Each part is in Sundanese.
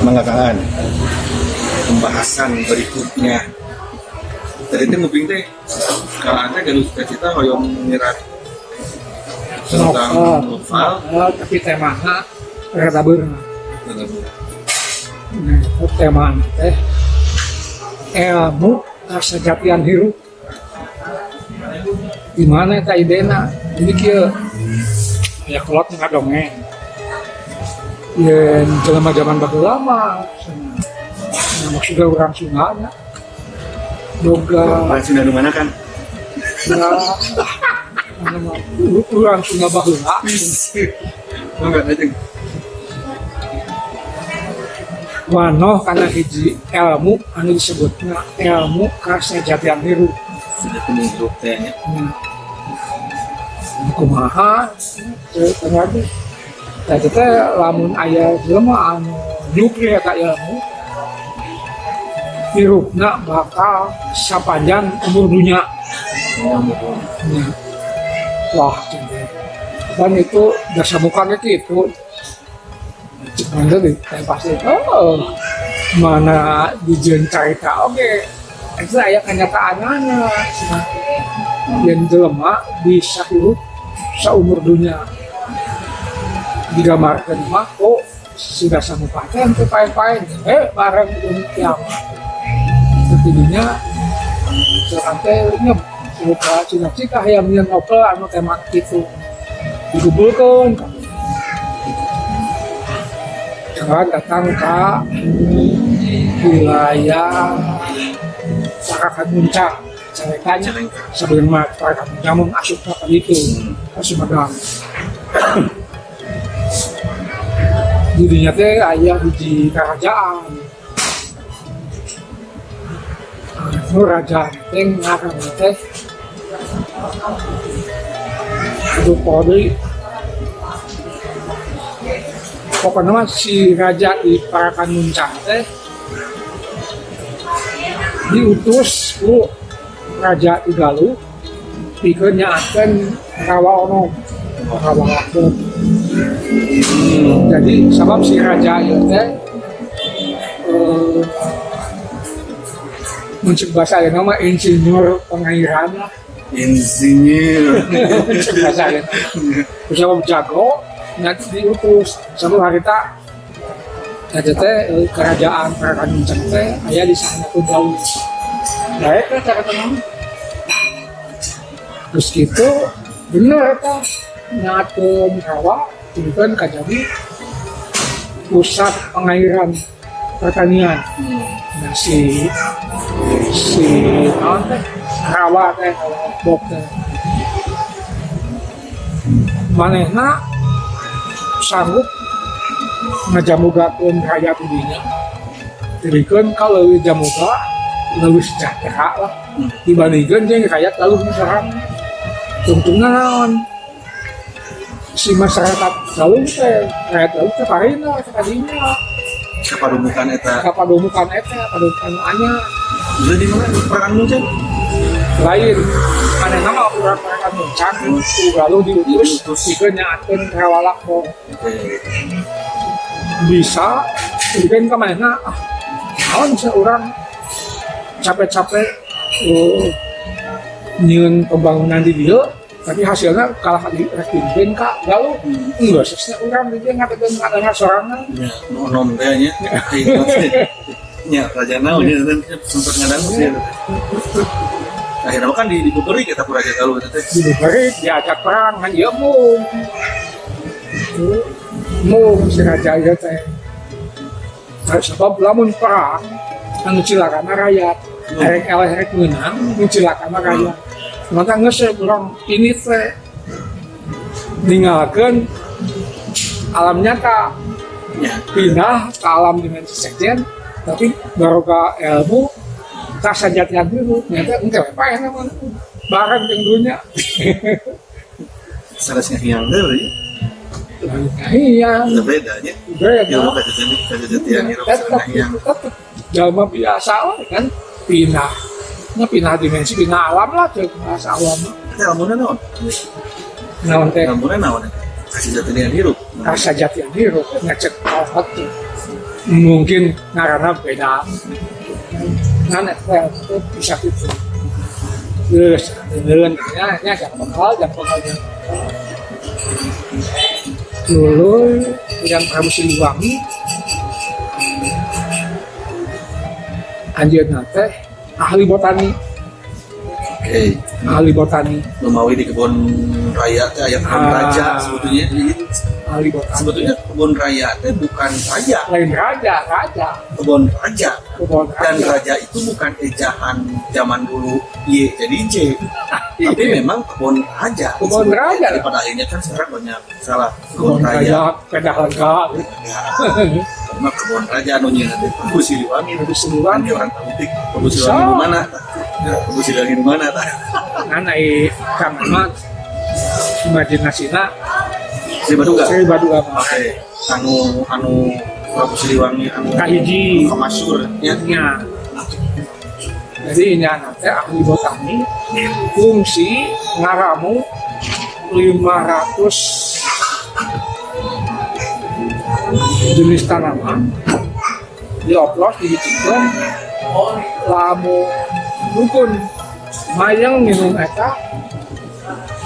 Mangga Kang, pembahasan berikutnya. Tadi teh nguping teh kalau anda gaduh cita-cita hoyong nyerat tentang novel, novel. Novel, tapi temana rada beurang. Nah, tema teh ilmu kasejatian hirup. Di mana eta idena? Jadi kieu, aya kolot ngadongeng. Yen jelema zaman baheula mah cenah. Nah, maksudnya urang Sunda nya. Boga Orang Sunda nu mana kan? Ya, mana mah urang Sunda baheula. Enggak aja. Wanoh kana hiji ilmu anu disebutna ilmu kasejatian hirup. Sudah penuh hirup teh nya. Nah, kumaha teu ngarti. Tah, eta teh lamun aya jelema anu nyupri eta ilmu, hirupna bakal sapanjang umur dunya. Nah, wah, cinta. Kan itu dasar mukanya gitu. Cek mana di pasti, oh, mana dijieun carita oge. Itu aya kenyataanana. Yang jelema bisa hirup saumur dunia. Digambarkan mah kok sudah sama paten teu paen-paen bareng jeung kiamat. Tidinya urang teh nya buka cita-cita hayang nyieun novel anu tema kitu. Dikumpulkeun. Sekarang datang ke wilayah Parakan Muncang. Ceritanya sebelum Parakan Muncang mun asup ka ditu, ka Sumedang. Didinya teh aya hiji kerajaan. Anu raja teh ngaranna teh, aduh, poho deui. Pokoknya mah si raja di Parakan Muncang teh diutus ku raja di Galuh pikeun nyaatkeun rawa onom, rawa lakbok. Jadi sabab si raja ieu teh mun cek bahasa ayeuna mah insinyur pengairan lah. Insinyur. Cek bahasa ayeuna. Sabab jago nanti diutus sabab harita eta teh kerajaan Parakan Muncang teh aya di sana tuh jauh. Daek lah cara tenang. Terus gitu bener eta nyaatkeun rawa kan kajadi pusat pengairan pertanian. Nah, si si naon teh, rawa teh, rawa bok teh, manehna sanggup ngajamugakeun rakyat didinya, dibikeun ka leuwih jamuga, leuwih sejahtera lah dibandingkeun jeung rakyat Galuh nu sorangan. Tungtungna naon, si masyarakat Galuh teh, rakyat Galuh teh parina ka dinya. Kapadumukan eta. Ka padumukan eta, padumukan nu anyar. Udah di mana Parakan Muncang? Lain, manehna mah urang Parakan Muncang ku Galuh diutus Diutus. Pikeun nyaatkeun rawa lakbok. Oke. Bisa pikeun ka manehna, ah, naon urang capek-capek nyieun pembangunan di dieu, tapi hasilnya kalah di rek dibikeun ka Galuh, enggak sesnya urang di dieu ngatekeun kadang sorangan. Ya, nu onom teh nya. Nya, raja naon nya sempat ngadangu sih. Akhirnya mah kan di dibeberi kita ku Raja Galuh eta teh. Diberi, diajak perang kan ieu mung mung si raja ieu teh. Nah, sebab lamun perang anu cilakana rakyat, erek eleh erek meunang, nu cilakana rakyat. Maka geus we urang ini teh ninggalkeun alam nyata, pindah ke alam dimensi sejen, tapi baroka ilmu kasajatian hirup nyata engke we paeh mah bareng jeung dunya. Sanes ngahiyang deui. Iya. Udah beda nya. Beda. Ilmu kasajatian hirup Tetep ngahiyang. Tetep jalma biasa we kan pindah. Nya pindah dimensi, pindah alam lah cek bahasa awam. Eta ilmuna naon? Naon teh? Ilmuna naon? Kasajatian hirup. Kasajatian hirup nya cek kolot tuh. Mungkin ngaranna beda. Ngan eta teh bisa gitu. Geus, beneran nya nya jang bekal, jang bekal, jang bekal. Dulu yang Prabu Siliwangi anjeunna teh ahli botani, Oke. Ahli botani, Lumawi di kebun raya teh aya kebun Ah. raja sebetulnya. Ahli botani. Sebetulnya kebun raya teh bukan raja, Lain raja, raja, kebun raja. Kebun Dan raja. Raja itu bukan ejaan zaman dulu Y jadi J. Tapi memang kebun raja. Kebun raja. Jadi pada akhirnya kan sekarang banyak salah kebun Kebun raya. raja, pedah lega, Ya, karena kebun raja anu nyieun teh Prabu Siliwangi. Prabu Kan Siliwangi. orang politik Prabu Siliwangi nu mana tah? Ya, Prabu Siliwangi nu mana tah? Ngan ai Kang mah imajinasina Sri Baduga. Sri Baduga mah. Oke, anu anu Prabu Siliwangi anu Kahiji. Kamasur ya. Nya. Jadi nya teh ahli botani fungsi ngaramu 500 jenis tanaman dioplos, dihitungkeun, lamun dukun mayang minum eta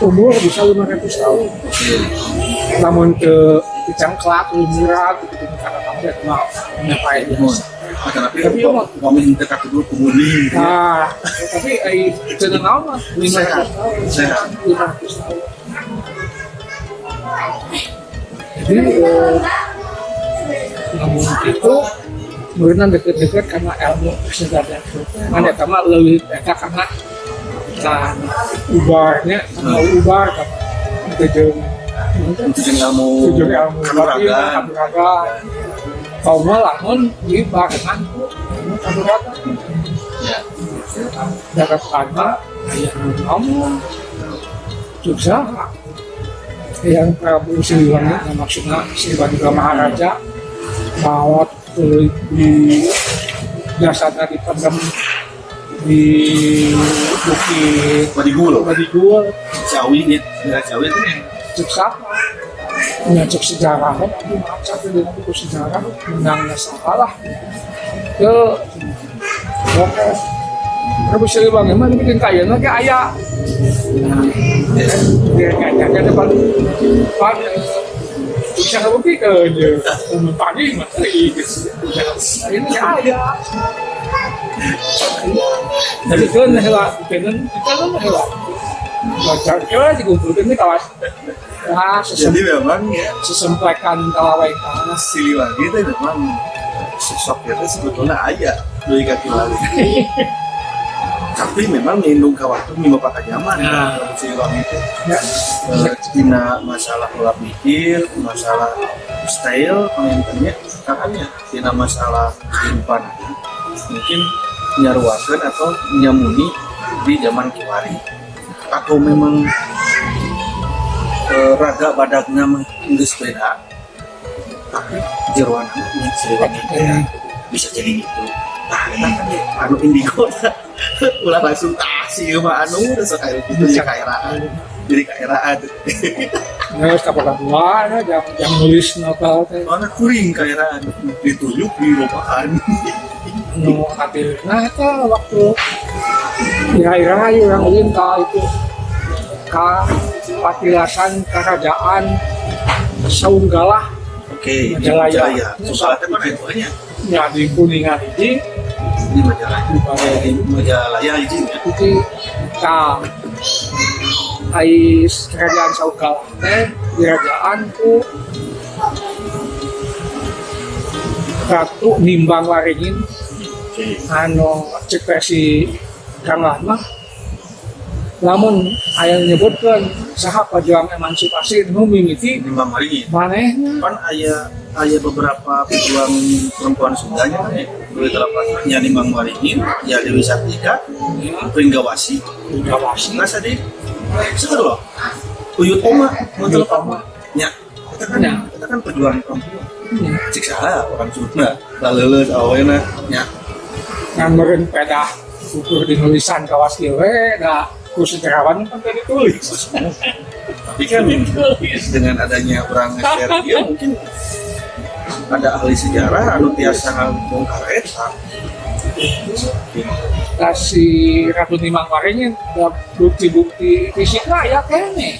umur bisa 500 tahun, namun ke dicengklak murah gitu karena kamu mah nyapai biasa. Tapi Tapi upami upami henteu katuduh kumuni gitu ya. Nah, tapi ai teu naon mah 500 Sehat. Tahun. Sehat. 500 tahun. Jadi lamun itu meureunna deket-deket karena ilmu sejarah. Kan eta mah leuwih eta karena nah ubarnya karena ubar karena teu jeung Itu jeung ilmu tujuh ilmu kanuragan. Kanuragan. Kau mah lamun dibarengan ku ilmu kanuragan. Ya. Darat tanah aya nu ngomong cuk saha yang Prabu Siliwangi, nah, maksudnya Sri Baduga Maharaja maot tuluy di jasadna dipendem di Bukit Badigul. Badigul. Ciawi nya, daerah Ciawi itu nya. Cuk saha nya, cuk sejarah kan abdi maca teh dina buku sejarah menangnya salah ke. Oke. Prabu Siliwangi mah bikin kaya ge aya. Ya. Dia nyanyi depan pan bisa ngebuktikan ya pagi mah teuing. Ini aya. Tapi kan heula diteun kan heula. Wajar kira dikumpulkeun di kawas. Nah, Jadi memang ya sesemplekan kalawekan. Siliwangi itu memang sosok itu sebetulnya aya deui ka kiwari. Tapi memang nyindung ka waktu mima zaman Nah. Prabu Siliwangi itu. Ya. Tina masalah pola pikir, masalah style pengentennya, kakaknya, tina masalah kehidupan mungkin nyaruakeun atau nyamuni di zaman kiwari atau memang raga badagna mah geus beda, tapi jeroan nya Siliwangi teh ya, bisa jadi gitu. Nah, eta kan ya, anu indigo ulah langsung tah sih mah anu udah sok aya gitu ya, kaeraan jadi kaeraan. Geus kapan dua jam jam nulis novel teh. Soalnya kuring kaeraan ditunjuk di lopaan. Nu nah eta waktu ira-ira urang ulin ka itu ka patilasan kerajaan Saunggalah. Oke, di Majalaya. Majalaya. Soalnya teh mana itu nya? Ya, di Kuningan hiji. Di Majalaya. Di Balai. Di Majalaya hiji nya. Hiji ka ai kerajaan Saunggalah teh kerajaan ku Ratu Nimbang Waringin. Anu cek versi Kang mah lamun aya nyebutkeun saha pejuang emansipasi nu mimiti Nimbang Waringin. Manehna. Kan aya aya beberapa pejuang perempuan Sundanya kan ya. Dulu nya Nimbang Waringin, ya Dewi Sartika, Pringgawasi, Pringgawasi. Nggak sedih. Seger loh. Uyut Oma, mau Uyut telepon. Oma. Ya, kita kan Ya. kita kan pejuang perempuan. Ya. Cik saha orang Sunda, laleuleus awena nya. Ngan meureun pedah ukur di nulisan kawas ieu we da ku sejarawan kan teu ditulis. Tapi kan Ditulis. Dengan adanya orang nge-share dia mungkin Ada ahli sejarah anu tiasa ngabongkar eta. Nah, si Ratu Nimang Waringin da bukti-bukti fisiknya ya kene.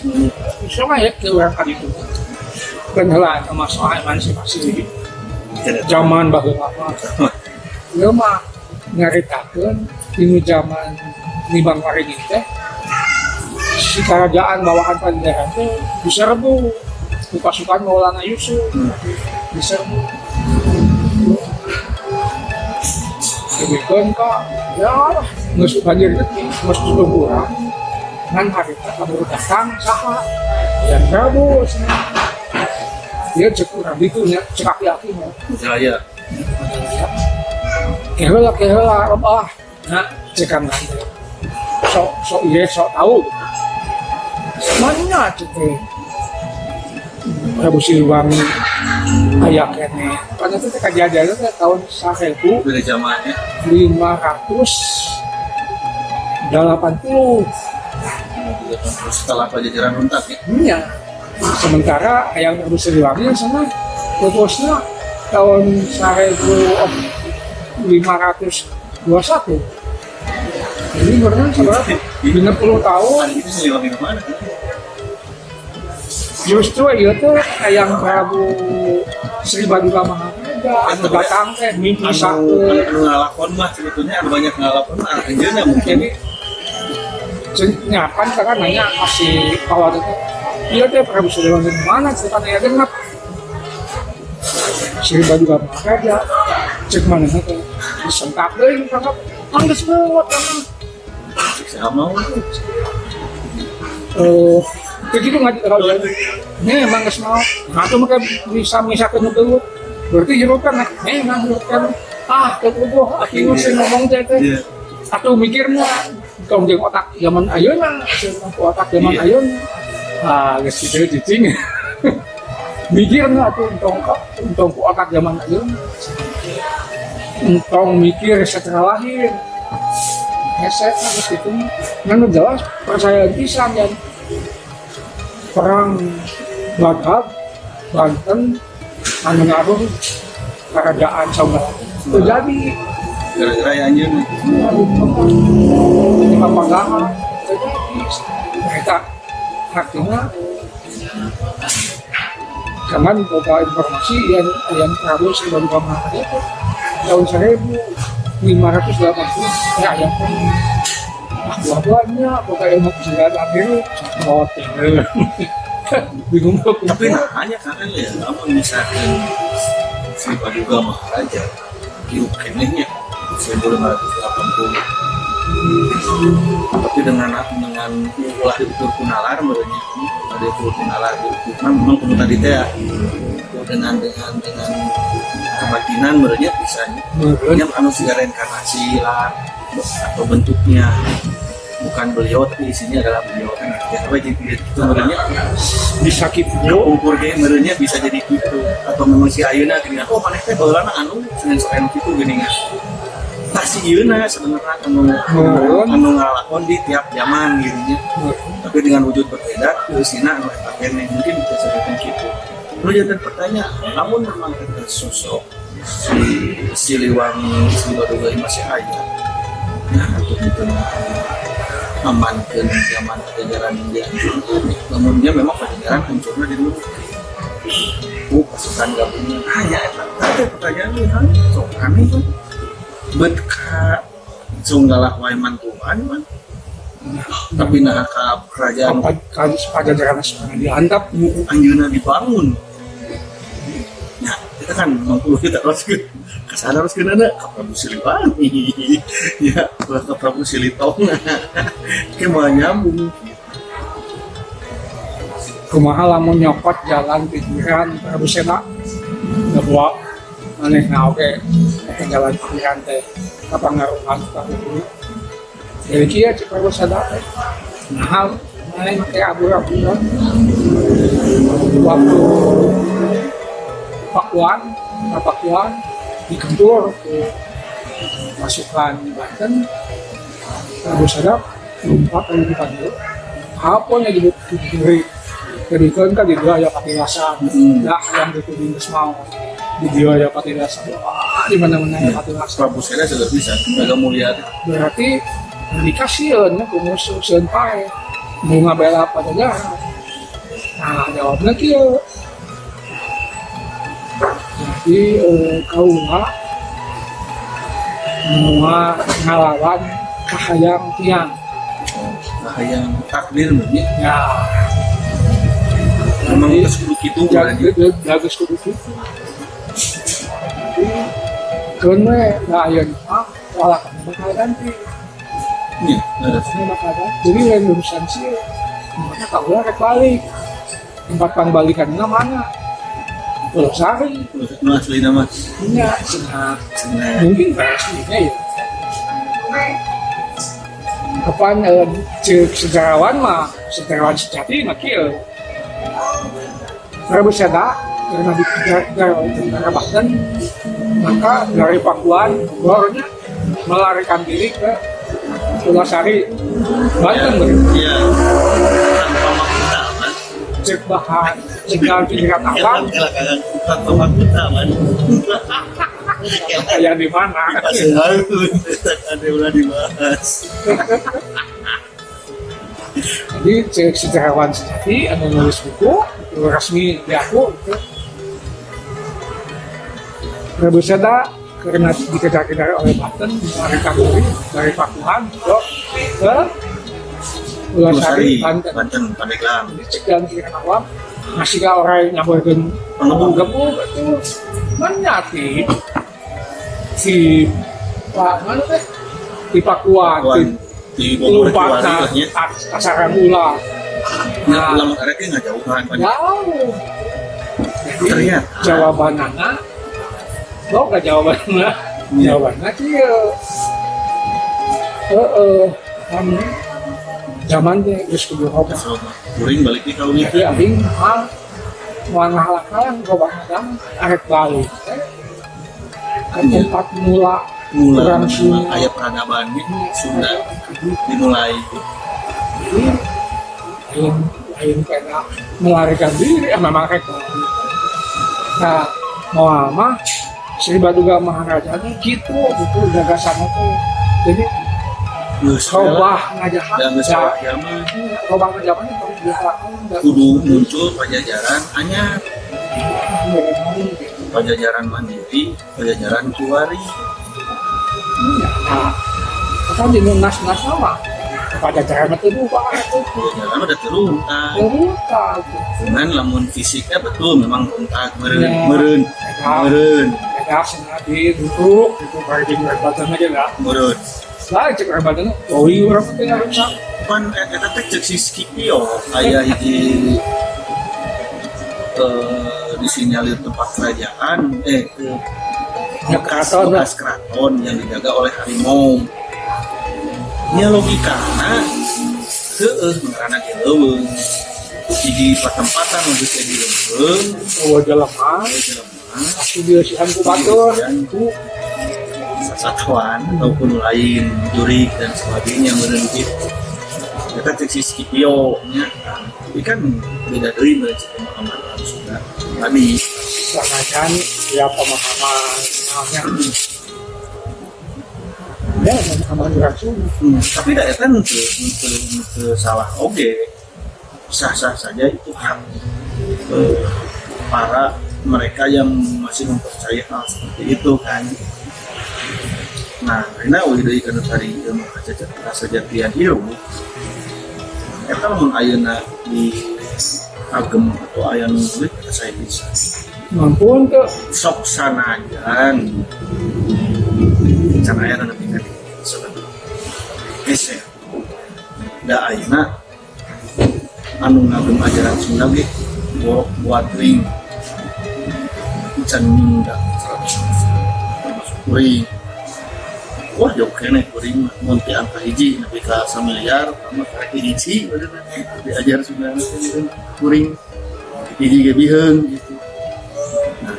Bisa ya ke urang ka ditu. Kan heula eta mah soal emansipasi zaman baheula mah. Ieu mah nyaritakeun dinu zaman Nimang Waringin teh si kerajaan bawahan Pajajaran teh diserbu ku pasukan Maulana Yusuf, diserbu. Demikian kak, ya geus banjir gede, geus tutup urang. Ngan harita baru datang saha? Yang Prabu cenah. Dia cek urang ditu nya, cek aki-aki mah. Saya Keheula keheula rebah. Nah, cek kang teh. Sok sok ieu sok tahu. Mana cek teh? Prabu Siliwangi aya keneh. Kan itu teh kejadian teh tahun 1000 beda zamannya. 580. Setelah Pajajaran runtuh ya. Iya. Sementara yang Prabu Siliwangi sana pupusnya tahun 1521. Jadi berarti seberapa? 50 tahun. Itu Siliwangi kemana? Justru itu yang Prabu Sri Baduga Maharaja anu datang teh mimpi Anu sakeun. Anu ngalakon mah sebetulnya anu banyak ngalakon mah anjeunna mungkin. Jadi nya kan kan nanya kasih kalau itu iya teh Prabu Siliwangi mana ceritanya ya genep Sri Baduga Maharaja cek mana teh disentak deui tangkap anggeus maot emang. Cek siapa mau? Eh, begitu nggak kalau ini emang geus maot. Nah, itu mereka bisa misahkeun nu gelut berarti hirup kan, nah memang hirup kan, ah kepuguh aki sing ngomong teh teh. Atau mikirnya tong jeung otak zaman ayeuna, cenah ku otak zaman ayeuna. Ah, geus kitu cicing mikirna atuh, entong entong ku otak zaman ayeuna, entong mikir setelah lahir hese lah geus kitu. Ngan nu jelas percaya pisan dan perang Baghdad Banten anu ngaruh kerajaan Sunda terjadi. Gara-gara ya anjeun. Di Papangahan terjadi mereka, artinya karena beberapa informasi yang Prabu Sri Baduga Maharaja itu tahun 1580 ya yang pun ah dua-duanya pokoknya ilmu pesilat akhir cocok bingung. Tapi nah hanya karena ya namun misalkan Sri Paduka Maharaja hirup kenehnya 1580, tapi dengan ulah diukur ku nalar menurutnya, ulah diukur ku nalar, diukur memang kudu tadi teh ya dengan kebatinan menurutnya bisa yang anu siga reinkarnasi lah atau bentuknya bukan beliau tapi isinya adalah beliau kan ya, tapi jadi itu menurutnya bisa gitu. Ukur ge menurutnya bisa jadi gitu atau memang si ayeuna gini, oh maneh teh baheulana anu senin sok gitu gini kan. Tah si ieuna sebenarnya anu anu ngalakon di tiap zaman gitu nya, tapi dengan wujud berbeda, eusina anu eta keneh mungkin bisa seperti gitu. Lalu jadi pertanyaan, namun memang eta sosok si Siliwangi Sri Baduga masih aya, nah untuk itu amankan zaman Pajajaran yang dihancurkan, namun dia memang Pajajaran hancurnya di dulu pasukan gabungan hanya eta teh pertanyaan nih kan sok aneh kan bet ka sunggalah wae mantuan man, tapi nah ka kerajaan Apa Pajajaran sekarang diantap. Anjeunna dibangun ya, kita kan 60 kita harus ke kesana, harus ke ada ke Prabu Siliwangi ya, ke Prabu Silitonga ke mau nyambung. Kumaha lamun nyokot jalan pikiran Prabu Sena ngebuat maneh, nah oke ke jalan pikiran teh kapangaruhan ka hulu. Jadi kieu cek Prabu Sena teh, nah maneh make abu-abuan waktu Pakuan, Pakuan digempur ke pasukan Banten, Prabu Sada lompat lalu dipanggil apa nya diberi. Jadi kan kan di dua ya patilasan. Nah, yang dituding geus mau. Video aya patilasan, wah, di mana-mana aya patilasan. Prabu Seda sudah bisa Naga Mulia. Berarti dikasieun ku musuh, sieun paeh nu ngabela Pajajaran. Nah, jawabnya kieu. Jadi kaula moal ngalawan kahayang tiang. Nah, yang takdir mungkin. Ya. Memang geus kudu kitu. Jadi jaga kudu kitu. Jadi keun we da ayeuna mah walakan bakal ganti. Iya, leres. Ini bakal ganti. Jadi lain urusan sih, makanya kaula rek balik. Tempat pangbalikanna mana? Pulosari. Nu aslina mah. Nya cenah. Cenah. Mungkin versinya ya. Kapan cek sejarawan mah, sejarawan sejati mah kieu. Prabu Seda karena dikejar oleh tentara Banten, maka dari Pakuan Bogornya melarikan diri ke Pulasari, Banten begitu. Iya. Tanpa mahkota man. Cek bahan tinggal pikiran abang. Kela kela tanpa mahkota man. Kayak di mana? Pasal ada ulah dibahas. Jadi cek sejarawan sejati anu nulis buku itu resmi diaku itu. Prabu Seda karena dikejar-kejar oleh Banten melarikan diri dari Pakuan ke Pulasari, Banten. Banten, Pandeglang. Jadi cek dalam pikiran awam masih gak orang nyamperkeun pengebu-gebu itu menyati si Pak mana teh di Pakuan. Pakuan di Bogor lupa Kiwari lah nya. Kasaran ulah. Nah, lamun arek ge ngajauhan pan. Jauh. Jadi Ternyata. Jawabanana lo gak jawabannya. Iya. Jawabannya kieu. Heeh, kan zaman teh geus kudu robah. Kuring balik nih kaunya. Jadi aing mah moal ngahalang-halang robah kadang arek balik teh ke Iya. tempat mula. Mula Orang Sunda. aya peradabannya Sunda dimulai. Jadi lain lain kena melarikan diri, memang rek balik. Nah, moal mah Sri Baduga Maharaja gitu gitu gagasannya tuh. Jadi Geus robah ngajahan dan geus ya mah robah ngajahan itu diharapkan kudu muncul Pajajaran anyar, Pajajaran mandiri, Pajajaran Kiwari. Iya, nah, kan di nas-nas nama Pajajaran itu lupa itu. Pajajaran udah terunta. Lupa gitu. Cuman lamun fisiknya betul memang runtah meureun. Ya. Meureun. Beda. Meureun. Beda senang di duduk gitu kayak di badan aja lah. Meureun. Lah cek badan oh iya orang penting harus Pan eta teh cek si Scipio aya hiji disinyalir tempat kerajaan Ya, bekas, keraton lah. Bekas keraton yang dijaga oleh harimau. Nya logikana heueuh ngaranna ge leuweung. Hiji patempatan nu geus jadi leuweung, Oh, jelema jelema pasti dieusihan ku batur. ku sasatuan ataupun lain jurik dan sebagainya meureun kitu. Eta cek si Scipio nya. Tapi kan beda deui meureun cek pemahaman orang Sunda tadi. Sanajan ya pemahaman namanya ya pemahaman orang Sunda. Tapi da eta henteu salah oge. Sah-sah saja itu hak para mereka yang masih mempercayai hal seperti itu kan. Nah, karena uih deui kana tadi ilmu kasajatian hirup. Eta lamun ayeuna di agem atau aya nu ngulik eta saya bisa. Mampun tuh. Sok sanajan can aya nu nepi ka ditu. Hese. Da ayeuna anu ngagem ajaran Sunda ge borok buat ring can nyunda 100% termasuk kuring. Wah, jauh keneh kuring mah mun ti angka hiji nepi ka samiliar mah karek hiji bener diajar Sunda teh kuring hiji ge biheung gitu. Nah,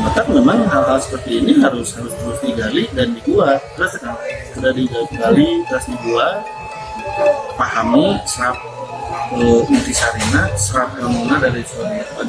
maka memang hal-hal seperti ini harus harus terus digali dan dibuat. Terus sudah digali terus dibuat, pahami, serap intisarina, serap ilmuna dari suatu